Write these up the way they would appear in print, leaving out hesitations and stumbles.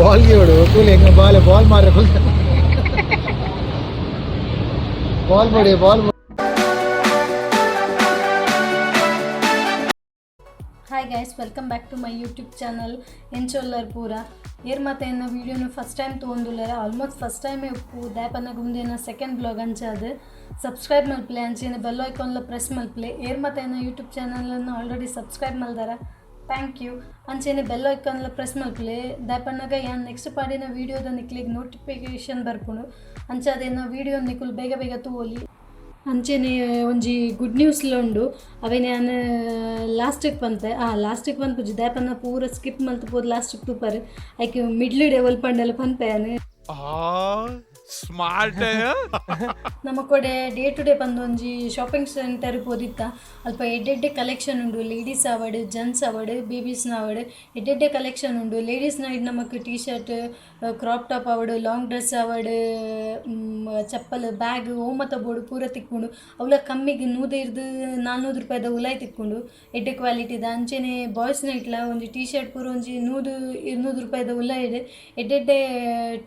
Ball ಗಿಯೋಡು ತೂಲೆ ಹೆಂಗ ball ball ಮಾರ. ಬಾಲ್ ಮಾಡಿ ball. Hi guys, welcome back to my YouTube channel. ಎಂಚೊಲ್ಲರ್ ಪೂರ? ಏರ್ ಮಾತ ಎನ್ನ ವೀಡಿಯೋನು ಫಸ್ಟ್ ಟೈಮ್ ತೊಗೊಂಡುಲ್ಲಾರ, ಆಲ್ಮೋಸ್ಟ್ ಫಸ್ಟ್ ಟೈಮೇ ಉಪ್ಪು. ದಾಯಪನ್ನಗ ಉಂದೇನ ಸೆಕೆಂಡ್ ಬ್ಲಾಗ್ ಅಂಚಾದ್ ಸಬ್ಸ್ಕ್ರೈಬ್ ಮಲ್ಪಲೆ, ಅಂಚೆನೆ ಬೆಲ್ ಐಕಾನ್ಲ ಪ್ರೆಸ್ ಮಲ್ಪಲೆ. ಏರ್ ಮಾತ ಎನ್ನ ಯೂಟ್ಯೂಬ್ ಚಾನಲನ್ನು ಆಲ್ರೆಡಿ ಸಬ್ಸ್ಕ್ರೈಬ್ ಮಲ್ದಾರ, thank you. ಅಂಚೆನೆ ಬೆಲ್ ಐಕಾನ್ಲ ಪ್ರೆಸ್ ಮಲ್ಪಲೆ. ದಾಯಪನ್ನಗ ಯಾನ್ ನೆಕ್ಸ್ಟ್ ಪಾಡಿನ ವೀಡಿಯೋದ ನಿಕ್ಲೆಗ್ ನೋಟಿಫಿಕೇಶನ್ ಬರ್ಪುಂಡು. ಅಂಚಾದ್ ಎನ್ನ ವೀಡಿಯೋ ನಿಕುಲು ಬೇಗ ಬೇಗ ತೂವೊಲಿ. ಅಂಚೆನೆ ಒಂಜಿ ಗುಡ್ ನ್ಯೂಸ್ಲ ಉಂಡು. ಅವೆನ್ ಯಾನ್ ಲಾಸ್ಟಿಗೆ ಪನ್ಪೆ. ಲಾಸ್ಟಿಗೆ ಪನ್ಪುಜಿ. ದಾಯಪನ್ನ ಪೂರ ಸ್ಕಿಪ್ ಮಲ್ತ್ ಪೋದು ಲಾಸ್ಟಿಗೆ ತೂಪರ್. ಐಕ್ ಮಿಡ್ಲ್ ಒಲ್ಪ ಪಂಡಲ ಪನ್ಪೆ ಯಾನ್. ಸ್ಮಾರ್ಟ್. ನಮ್ಮ ಕೊಡೆ ಡೇ ಟು ಡೇ ಪಂದೊಂಜಿ ಶಾಪಿಂಗ್ ಸೆಂಟರ್ ಪೋದಿತ್ತ. ಅಲ್ಪ ಎಡ್ಡೆಡ್ಡೆ ಕಲೆಕ್ಷನ್ ಉಂಡು. ಲೇಡೀಸ್ ಆವಡ್, ಜೆಂಟ್ಸ್ ಆವಡ್, ಬೇಬೀಸ್ನ ಆವಡ್, ಎಡ್ಡೆಡ್ಡೆ ಕಲೆಕ್ಷನ್ ಉಂಡು. ಲೇಡೀಸ್ ನೈಟ್ ನಮಕ್ ಟೀ ಶರ್ಟ್, ಕ್ರಾಪ್ ಟಾಪ್ ಆವಡ್, ಲಾಂಗ್ ಡ್ರೆಸ್ ಆವಡ್, ಚಪ್ಪಲ್, ಬ್ಯಾಗ್, ಓ ಮತ ಬೋಡು ಪೂರ ತಿಕ್ಕುಂಡು. ಅವ್ಲ ಕಮ್ಮಿಗ್ 100ರ್ದು 400 ರೂಪಾಯಿದ ಉಲಾಯಿ ತಿಕ್ಕುಂಡು, ಎಡ್ಡೆ ಕ್ವಾಲಿಟಿದ. ಅಂಚೆನೆ ಬಾಯ್ಸ್ ನೈಟ್ಲ ಒಂಜಿ ಟೀ ಶರ್ಟ್ ಪೂರ ಒಂಜಿ 100 200 ರೂಪಾಯಿದ ಉಲಾಯಿಡ್ ಎಡ್ಡೆಡ್ಡೆ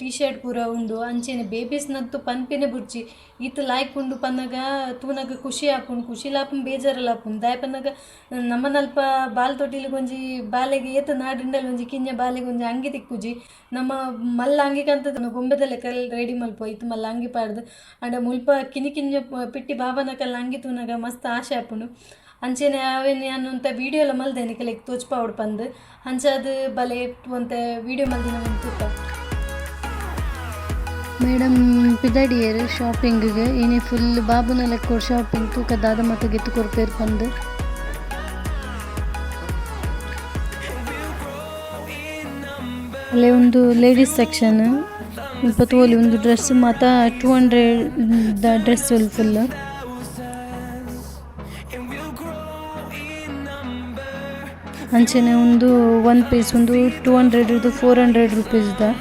ಟೀ ಶರ್ಟ್ ಪೂರ ಉಂಡು. ಅಂಚೆನೆ ಬೇಬೀಸ್ನಂತೂ ಪನ್ಪಿನ ಬುಡ್ಚಿ. ಈತ್ ಲಾಯ್ಕ್ ಉಂಡು ಪನ್ನಗ ತೂನಗ ಖುಷಿ ಆಪುಂಡು. ಖುಷಿಲ ಆಪುಂಡು, ಬೇಜಾರುಲ ಆಪುಂಡು. ದಾಯೆ ಪನ್ನಗ ನಮ್ಮನಲ್ಪ ಬಾಲ್ ತೊಟಿಲ್ಗ್ ಒಂಜಿ ಬಾಲೆಗ್ ಏತ್ ನಾಡುಂಡಲ ಒಂಜಿ ಕಿನ್ಯ ಬಾಲೆಗ್ ಒಂಜಿ ಅಂಗಿ ತಿಕ್ಕುಜಿ. ನಮ್ಮ ಮಲ್ಲ ಅಂಗಿ ಕಂತದ ಗೊಂಬೆದ ಲೆಕ್ಕ ರೆಡಿ ಮಲ್ಪ ಇತ್ತು ಮಲ್ಲ ಅಂಗಿ ಪಾಡ್ದು. ಆಂಡ ಮುಲ್ಪ ಕಿನಿ ಕಿನ್ಯ ಪಿಟ್ಟಿ ಬಾಬನಕಲ್ಲ ಅಂಗಿ ತೂನಗ ಮಸ್ತ್ ಆಶೆ ಆಪುಂಡು. ಅಂಚೆನೆ ಅವೆನ್ ಯಾನ್ ಒಂತೆ ವೀಡಿಯೋಲ ಮಲ್ದೆ, ನಿಕಲೆಗ್ ತೋಜ್ಪಾವೊಡು ಪಂದ್. ಅಂಚಾದ್ ಬಲೆ ಒಂತೆ ವೀಡಿಯೋ ಮಲ್ದಿನ ತೂಕ. ಮೇಡಮ್ ಪಿದಡಿಯೆರ್ ಶಾಪಿಂಗ್ಗೆ. ಇನಿ ಫುಲ್ ಬಾಬುನ ಲೆಕ್ಕೊಡು ಶಾಪಿಂಗ್. ತೂಕ ದಾದ ಮತ ಗೆತ್ತು ಕೊರ್ಪೇರ್ ಪಂದ್. ಅಲ್ಲೇ ಒಂದು ಲೇಡೀಸ್ ಸೆಕ್ಷನ್. ಮುಲ್ಪ ತೋಲಿ, ಒಂದು ಡ್ರೆಸ್ ಮಾತ 200 ದ ಡ್ರೆಸ್ ಫುಲ್. ಅಂಚನೆ ಒಂದು ಒನ್ ಪೀಸ್ ಒಂದು 200 ರ್ದು 400 ರುಪೀಸ್ ದ.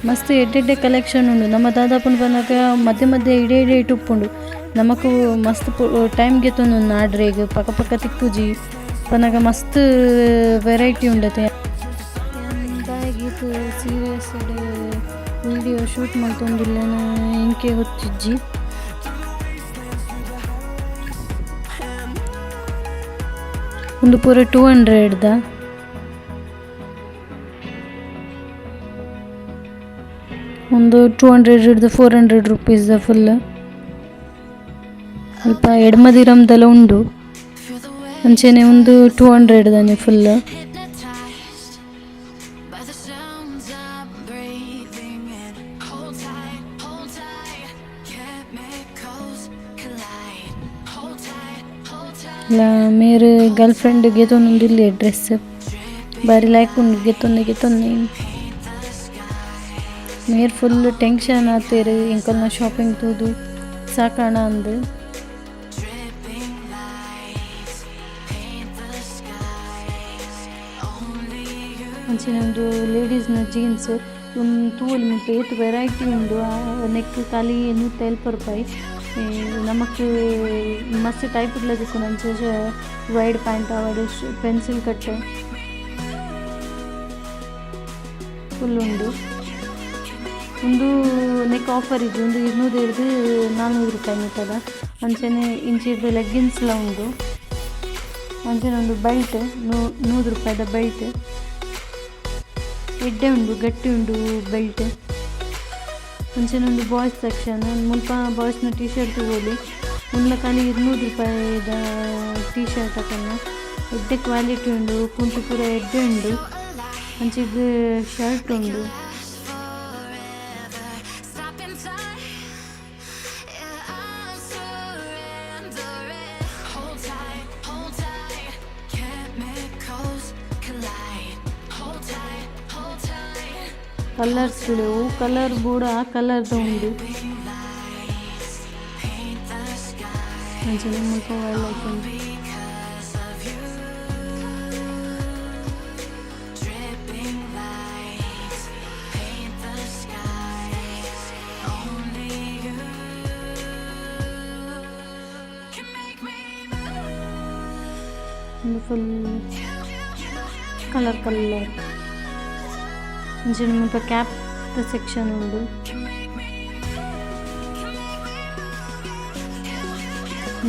ಮಸ್ತ್ ಎಡ್ಡೆಡ್ಡೆ ಕಲೆಕ್ಷನ್ ಉಂಡು. ನಮ್ಮ ದಾದಾಪುಂಡು ಪನ್ನಗ ಮಧ್ಯೆ ಮಧ್ಯೆ ಇಡೆ ಇಡೆ ಉಪ್ಪುಂಡು. ನಮಕ್ ಮಸ್ತ್ ಟೈಮ್ ಗೆತೊಂದು ನಾಡ್ರೆಗ್ ಪಕ ಪಕ ತಿಕ್ಕುಜಿ. ಪನ್ನಗ ಮಸ್ತ್ ವೆರೈಟಿ ಉಂಡತೆ. ದಾಯೆಗ್ ಈತ್ ಸೀರಿಯಸ್ ವಿಡಿಯೋ ಶೂಟ್ ಮಲ್ತೊಂದುಲ್ಲೆನ ಎಂಕೆ ಗೊತ್ತಿಜ್ಜಿ. ಉಂದು ಪೂರ 200 ದ. ಒಂದು 200 ರ್ದು 400 ರುಪೀಸ್ ದ ಫುಲ್. ಅಲ್ಪ ಎಡ್ಮದಿರಮ್ದಲ ಉಂಡು. ಅಂಚೆನೆ ಒಂದು 200 ದಾನೆ full. Hypnotized by the sounds I'm breathing in. Hold tight, hold tight. Chemicals collide. Hold tight, hold tight. ಲ ಮೇರ್ ಗರ್ಲ್ ಫ್ರೆಂಡ್ ಗೆತೊಂದುಲ್ಲೆರ್ ಡ್ರೆಸ್. ಬಾರಿ ಲಾಯ್ಕ್ ಉಂಡು. ಗೆತೊಂದೆ ಗೆತೊಂದೆ. ಮೇರ್ ಫುಲ್ ಟೆನ್ಷನ್ ಆತೆರ್ ಎಂಕಲ್ನ ಶಾಪಿಂಗ್ ತೂದು ಸಾಕಣ ಅಂದ್. Dripping lights paint the skies. Only you. ಅಂಚನೆ ಒಂದು ಲೇಡೀಸ್ನ ಜೀನ್ಸ್ ತೂವೊಲಿ. ಮುಲ್ಪ ಏತ್ ವೆರೈಟಿ ಉಂಡು. ನೆಕ್ಕ್ ಖಾಲಿ 150 ರೂಪಾಯಿ. ನಮಕ್ ಮಸ್ತ್ ಟೈಪ್ ಡ್ಲ ತಿಕ್ಕುಂಡು. ಅಂಚ ವೈಡ್ ಪ್ಯಾಂಟ್ ಆವಡ್, ಪೆನ್ಸಿಲ್ ಕಟ್ ಫುಲ್ ಉಂಡು. ಉಂದು ನೆಕ್ ಆಫರ್ ಇಜ್ಜಿ. ಉಂದು 200ರ್ದು 400 ರೂಪಾಯಿ ಮುಟ್ಟದ. ಅಂಚನೆ ಇಂಚಿರ್ದು ಲೆಗ್ಗಿನ್ಸ್ಲ ಉಂಡು. ಅಂಚನೆ ಒಂದು ಬೆಲ್ಟ್, 100 ರೂಪಾಯಿದ ಬೆಲ್ಟ್. ಎಡ್ಡೆ ಉಂಡು, ಗಟ್ಟಿ ಉಂಡು ಬೆಲ್ಟ್. ಅಂಚನೆ ಒಂದು ಬಾಯ್ಸ್ ಸೆಕ್ಷನ್. ಮುಲ್ಪ ಬಾಯ್ಸ್ನ ಟೀ ಶರ್ಟ್ ತೂವೊಲಿ. ಮುಲ್ಲ ಖಾಲಿ 200 ರೂಪಾಯಿದ ಟೀ ಶರ್ಟ್ ಅಕಲ್ನ. ಎಡ್ಡೆ ಕ್ವಾಲಿಟಿ ಉಂಡು. ಕುಂಟು ಪೂರ ಎಡ್ಡೆ ಉಂಡು. ಅಂಚಿರ್ದ್ ಶರ್ಟ್ ಉಂಡು. Stop in time. Yeah, I'm surrendering. Hold tight, hold tight. Chemicals collide. Hold tight, hold tight. Colours ಒವು ಕಲರ್ ಬೋಡು ಆ ಕಲರ್ದ ಉಂಡು. Lights paint the skies ಅಂಚನೆ ಮುಲ್ಪ ಲೈಕ್ ಉಂಡು. Because of you. Dripping lights paint the skies. Only you can make me move. ಉಂದು full colour colour. ಅಂಚನೆ ಮುಲ್ಪ ಕ್ಯಾಪ್ ದ ಸೆಕ್ಷನ್ ಉಂಡು.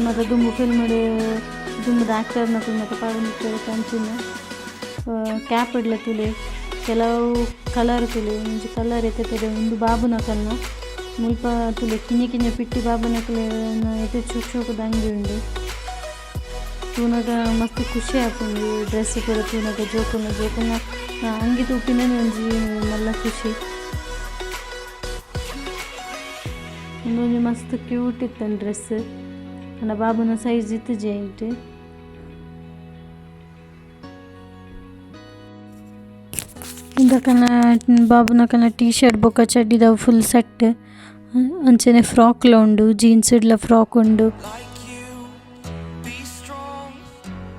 ಮಾತ ದುಂಬು ಫಿಲ್ಮ್ ಡ್ ದುಂಬುದ ಆಕ್ಟರ್ ನಕುಲು ಮಾತ ಪಾಡೊಂದಿತ್ತೆರ್ ಅಂಚಿನ ಕ್ಯಾಪ್ ಡ್ಲ ತೂಲೆ ಕೆಲವು ಕಲರ್ ತೂಲೆ ಒಂಜಿ ಕಲರ್ ಇತ್ತೆ ಉಂದು ಬಾಬುನಕಲ್ನ ಮುಲ್ಪ ತೂಲೆ ಕಿನ್ನಿ ಕಿನ್ನಿ ಪಿಟ್ಟಿ ಬಾಬುನಕುಲೆನ ಎಡ್ಡೆ ಶೋಕು ಶೋಕುದ ಅಂಗಿ ಉಂಡು. ತೂನಗ ಮಸ್ತ್ ಖುಷಿ ಆಪುಂಡು ಡ್ರೆಸ್ಸ್ ಪೂರ ತೂನಗ ಜೋಕುಲ್ನ ಜೋಕುಲ್ನ ಅಂಗಿ ತೂಪಿನನೆ ಒಂಜಿ ಮಲ್ಲ ಖುಷಿ. ಉಂದೊಂಜಿ ಮಸ್ತ್ ಕ್ಯೂಟ್ ಇತ್ತುಂಡು ಡ್ರೆಸ್ಸ್ ಆಂಡ ಬಾಬುನ ಸೈಜ್ ಇತ್ತಿಜಿ ಐಟ್. ಉಂದಕಲ್ನ ಬಾಬುನಕಲ್ನ ಟೀ ಶರ್ಟ್ ಬೊಕ ಚಡ್ಡಿದ ಫುಲ್ ಸೆಟ್ ಅಂಚನೆ ಫ್ರೋಕ್ ಲ ಉಂಡು ಜೀನ್ಸ್ ಡ್ಲ ಫ್ರೋಕ್ ಉಂಡು. Like you, be strong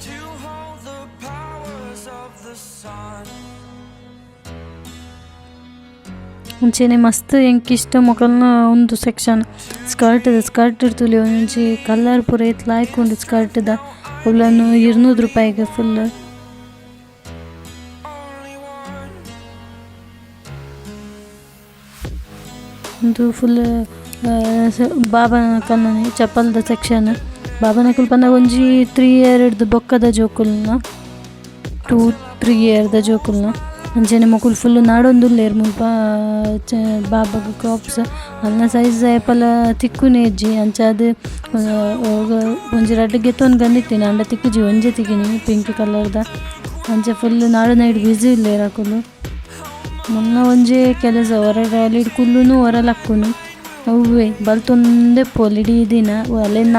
to hold the powers of the sun. ಅಂಚನೆ ಮಸ್ತ್ ಎಂಕ್ ಇಷ್ಟ ಮೊಕಲ್ನ ಉಂದು ಸೆಕ್ಷನ್ ಸ್ಕರ್ಟ್ ಸ್ಕರ್ಟ್ ತೂಲೆ ಒಂಜಿ ಕಲರ್ ಪೂರ ಏತ್ ಲಾಯ್ಕ್ ಉಂಡು ಸ್ಕರ್ಟ್ ದ ಅವ್ಲನ್ 200 ರೂಪಾಯಿಗ್ ಫುಲ್. Only one. ಉಂದು ಫುಲ್ ಬಾಬನಕಲ್ನ ಚಪ್ಪಲ್ದ ಸೆಕ್ಷನ್. ಬಾಬನಕುಲು ಪಂಡ ಒಂಜಿ 3 ಇಯರ್ ಡ್ದು ಬೊಕ್ಕದ ಜೋಕುಲ್ನ 2-3 ಇಯರ್ ದ ಜೋಕುಲ್ನ. ಅಂಚನೆ ಮೊಕುಲು ಫುಲ್ಲ್ ನಾಡೊಂದುಲ್ಲೆರ್ ಮುಲ್ಪ ಬಾಬಗ್ ಕ್ರೋಪ್ಸ್ ಅಲ್ನ ಸೈಜ್ ಏಪಲ ತಿಕ್ಕುನೆ ಇಜ್ಜಿ ಅಂಚಾದ್ ಒಂಜಿ ರಡ್ಡ್ ಗೆತೊನ್ಗಂದಿತ್ತಿನಿ ಆಂಡ ತಿಕ್ಕುಜಿ ಒಂಜೆ ತಿಕಿನಿ ಪಿಂಕ್ ಕಲರ್ ದ. ಅಂಚ ಫುಲ್ಲ್ ನಾಡುನೈಟ್ ಬ್ಯುಸಿ ಉಲ್ಲೆರ್ ಅಕುಲು. ಮುನ್ನ ಒಂಜೆ ಕೆಲಸ ಒರ ಅಲೆಡ್ ಕುಲ್ಲುನು ಒರ ಲಕ್ಕುನು ಅವ್ವೆ ಬಲ್ತೊಂದೆ ಪೋಲಿ ಇಡೀ ದಿನ ಅಲೆನ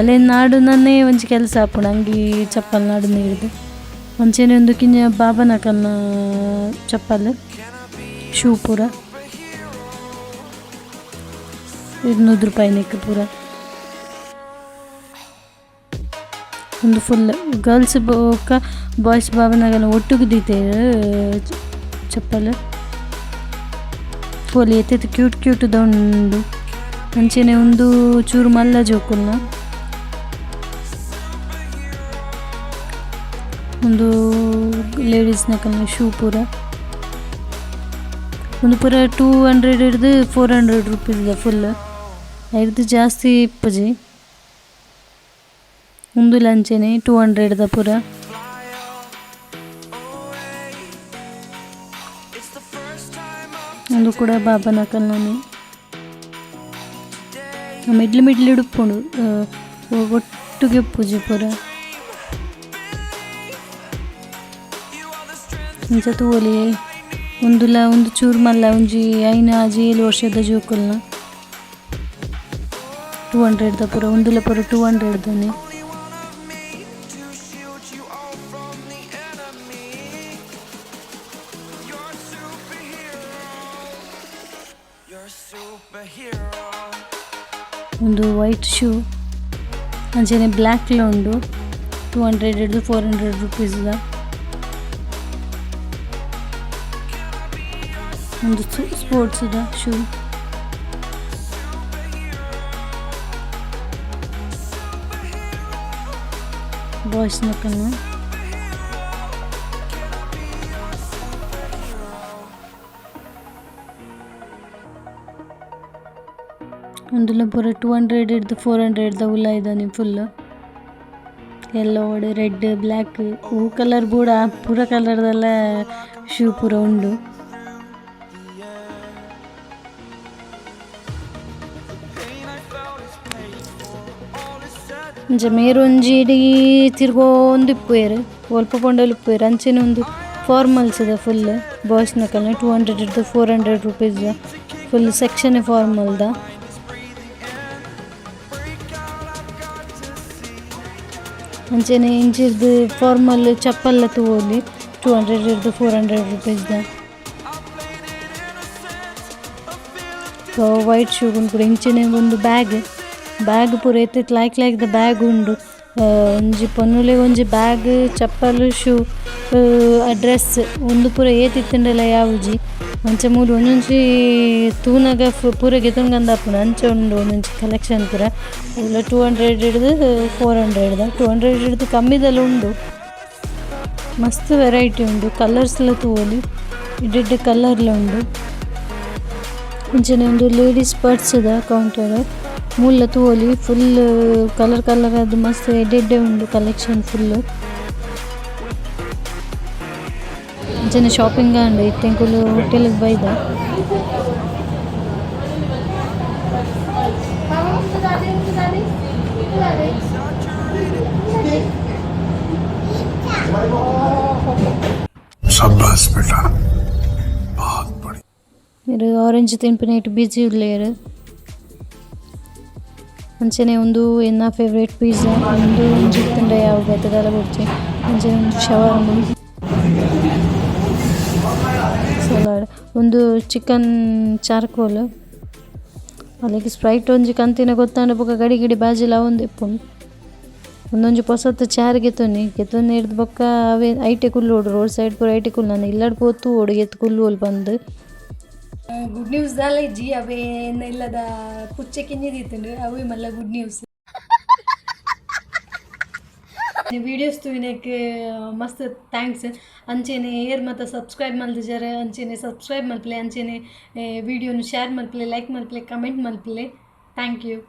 ಅಲೆನ್ ನಾಡುನನೆ ಒಂಜಿ ಕೆಲಸ ಆಪುಂಡು ಅಂಗಿ ಚಪ್ಪಲ್ ನಾಡುನ ಹಿಡ್ದು. ಅಂಚನೆ ಉಂದು ಕಿನ್ಯ ಬಾಬನಕಲ್ನ ಚಪ್ಪಲ್ ಶೂ ಪೂರ 200 ರೂಪಾಯಿ ನೆಕ್ ಪೂರ. ಉಂದು ಫುಲ್ ಗರ್ಲ್ಸ್ ಬೊಕ ಬಾಯ್ಸ್ ಬಾಬನಗಲ್ನ ಒಟ್ಟುಗು ದೀತೆರ್ ಚಪ್ಪಲ್. ಪೋಲಿ ಏತೇತ್ ಕ್ಯೂಟ್ ಕ್ಯೂಟ್ ದ ಉಂಡು. ಅಂಚನೆ ಉಂದು ಚೂರು ಮಲ್ಲ ಜೋಕುಲ್ನ. ಉಂದು ಲೇಡೀಸ್ ನಕಲ್ನ ಶೂ ಪೂರ. ಉಂದು ಪೂರ 200 ಡ್ದು 400 ರೂಪೀಸ್ ದ ಫುಲ್. ಐರ್ದ್ ಜಾಸ್ತಿ ಇಪ್ಪುಜಿ. ಉಂದುಲ ಅಂಚನೆ 200 ದ ಪೂರ. It's the first time of ಉಂದು ಕೂಡ ಬಾಬನಕಲ್ನನೆ. ಮಿಡ್ಲ್ ಮಿಡ್ಲ್ ಉಪ್ಪುಂಡು ಒಟ್ಟುಗೆ ಉಪ್ಪುಜಿ ಪೂರ. ಇಂಚ ತೂವೊಲಿ ಉಂದುಲ ಉಂದು ಚೂರು ಮಲ್ಲ ಒಂಜಿ 5 6 7 ವರ್ಷದ ಜೋಕುಲ್ನ. 200 ದ ಪೂರ ಉಂದುಲ ಪೂರ 200 ದನೆ. Only one of me to shield you all from the enemy. You're a superhero. You're a superhero. ಉಂದು ವೈಟ್ ಶೂ ಅಂಚನೆ ಬ್ಲ್ಯಾಕ್ ಲ ಉಂಡು 200 ಡ್ದು 400 ರೂಪೀಸ್ ದ. ಉಂದು ಸ್ಪೋರ್ಟ್ಸ್ ದ ಶೂ. ಬಾಯ್ಸ್ ನಕಲ್ನ. ಉಂದುಲ ಪೂರ 200 ಡ್ದು 400 ದ ಉಲಾಯಿದನೆ ಫುಲ್. ಎಲ್ಲೋ ರೆಡ್ ಬ್ಲ್ಯಾಕ್ ಒವು ಕಲರ್ ಬೋಡ ಪೂರ ಕಲರ್ ದಲ ಶೂ ಪೂರ ಉಂಡು. ಅಂಚ ಮೇರ್ ಒಂಜಿ ಇಡೀ ತಿರ್ಗೊಂದು ಇಪ್ಪುವೆರ್ ಒಲ್ಪ ಪೋಂಡಲ ಇಪ್ಪುವೆರ್ ಅಂಚನೆ ಉಂದು ಫಾರ್ಮಲ್ಸ್ ದ full boys ನಕಲ್ನ 200 ಡ್ದು 400 rupees full section formal ದ. ಅಂಚನೆ ಇಂಚಿರ್ದ್ ಫಾರ್ಮಲ್ ಚಪ್ಪಲ್ಲ ತೂವೊಲಿ 200 ಡ್ದು 400 ರೂಪೀಸ್ ದ. ಸೊ ವೈಟ್ ಶೂ ಪೂರ ಇಂಚನೆ ಒಂದು ಬ್ಯಾಗ್ ಬ್ಯಾಗ್ ಪೂರ ಏತ್ ಲಾಯ್ಕ್ ಲಾಯ್ಕ್ ದ ಬ್ಯಾಗ್ ಉಂಡು. ಒಂಜಿ ಪೊನ್ನುಲೆಗ್ ಒಂಜಿ ಬ್ಯಾಗ್ ಚಪ್ಪಲ್ ಶೂ ಡ್ರೆಸ್ಸ್ ಉಂದು ಪೂರ ಏತ್ ಇತ್ತ್ಂಡಲ ಯಾವುಜಿ. ಅಂಚ ಮೂಲು ಒಂಜೊಂಜಿ ತೂನಗ ಪೂರ ಗೆತೊನ್ಗಂದ್ ಆಪುಂಡು ಅಂಚ ಉಂಡು ಒಂಜೊಂಜಿ ಕಲೆಕ್ಷನ್ ಪೂರ. ಅವ್ಲ 200 ಡ್ದು 400 ದ 200 ಡ್ದು ಕಮ್ಮಿದಲ ಉಂಡು. ಮಸ್ತ್ ವೆರೈಟಿ ಉಂಡು ಕಲರ್ಸ್ ಲ ತೂವೊಲಿ ಎಡ್ಡೆ ಎಡ್ಡೆ ಕಲರ್ ಲ ಉಂಡು. ಅಂಚನೆ ಉಂದು ಲೇಡೀಸ್ ಪರ್ಸ್ ದ ಕೌಂಟರ್ ಮೂಲ್ಲ ತೂವೊಲಿ ಫುಲ್ಲ್ ಕಲರ್ ಕಲರ್ ಆದ್ ಮಸ್ತ್ ಎಡ್ಡೆ ಎಡ್ಡೆ ಉಂಡು ಕಲೆಕ್ಷನ್ ಫುಲ್ಲ್. ಅಂಚನೆ ಶಾಪಿಂಗ್ ಆಂಡ್ ಇತ್ತೆ ಎಂಕುಲು ಹೊಟೇಲ್ ಗ್ ಬೈದ. शाबाश बेटा, बहुत बढ़िया। ಮೇರ್ ಆರೆಂಜ್ ತಿನ್ಪಿನೈಟ್ ಬಿಜಿ ಉಲ್ಲೆರ್. ಅಂಚನೆ ಉಂದು ಎನ್ನ ಫೇವರೇಟ್ ಪಿಜ್ಜಾ. ಉಂದು ಒಂಜಿ ಇತ್ತುಂಡ ಯಾವು ಬೇತೆ ದಾಲ ಬೊಡ್ಚಿ. ಅಂಚನೆ ಉಂದು ಶವರ್ಮ, ಸಲಾಡ್, ಉಂದು ಚಿಕನ್ ಚಾರ್ಕೋಲ್. ಅಲೆಗ್ ಸ್ಪ್ರೈಟ್ ಒಂಜಿ ಕಂತಿನ ಗೊತ್ತಾಂಡ ಬೊಕ ಗಡಿ ಗಡಿ ಬಾಜಿಲ ಆವೊಂದಿಪ್ಪುಂಡು. ಉಂದೊಂಜಿ ಪೊಸತ್ ಚೇರ್ ಗೆತೊನ್ನಿ ಗೆತೊನ್ನೆರ್ದ್ ಬೊಕ್ಕ ಅವೆ ಐಟೆ ಕುಲ್ಲೊಡು ರೋಡ್ ಸೈಡ್ ಪೂರ ಐಟೆ ಕುಲ್ಲೊಂದು ಇಲ್ಲಡ್ ಪೋದು ತೂವೊಡು ಏತ್ ಕುಲ್ಲುವೊಲು ಪಂದ್. ಗುಡ್ ನ್ಯೂಸ್ ದಾಲ ಇಜ್ಜಿ, ಅವೇ ಎನ್ನ ಇಲ್ಲದ ಪುಚ್ಚೆ ಕಿನ್ನಿ ದೀತುಂಡು, ಅವೇ ಮಲ್ಲ ಗುಡ್ ನ್ಯೂಸ್. ವೀಡಿಯೋಸ್ ತೂಯಿನೆಕ್ ಮಸ್ತ್ thanks. ಅಂಚೆನೆ ಏರ್ ಮಾತ ಸಬ್ಸ್ಕ್ರೈಬ್ ಮಲ್ದಿಜರ್, ಅಂಚೆನೆ ಸಬ್ಸ್ಕ್ರೈಬ್ ಮಲ್ಪುಲೆ. ಅಂಚೆನೆ ವೀಡಿಯೋನು ಶೇರ್ ಮಲ್ಪುಲೆ, ಲೈಕ್ ಮಲ್ಪುಲೆ, ಕಮೆಂಟ್ ಮಲ್ಪುಲೆ. Thank you.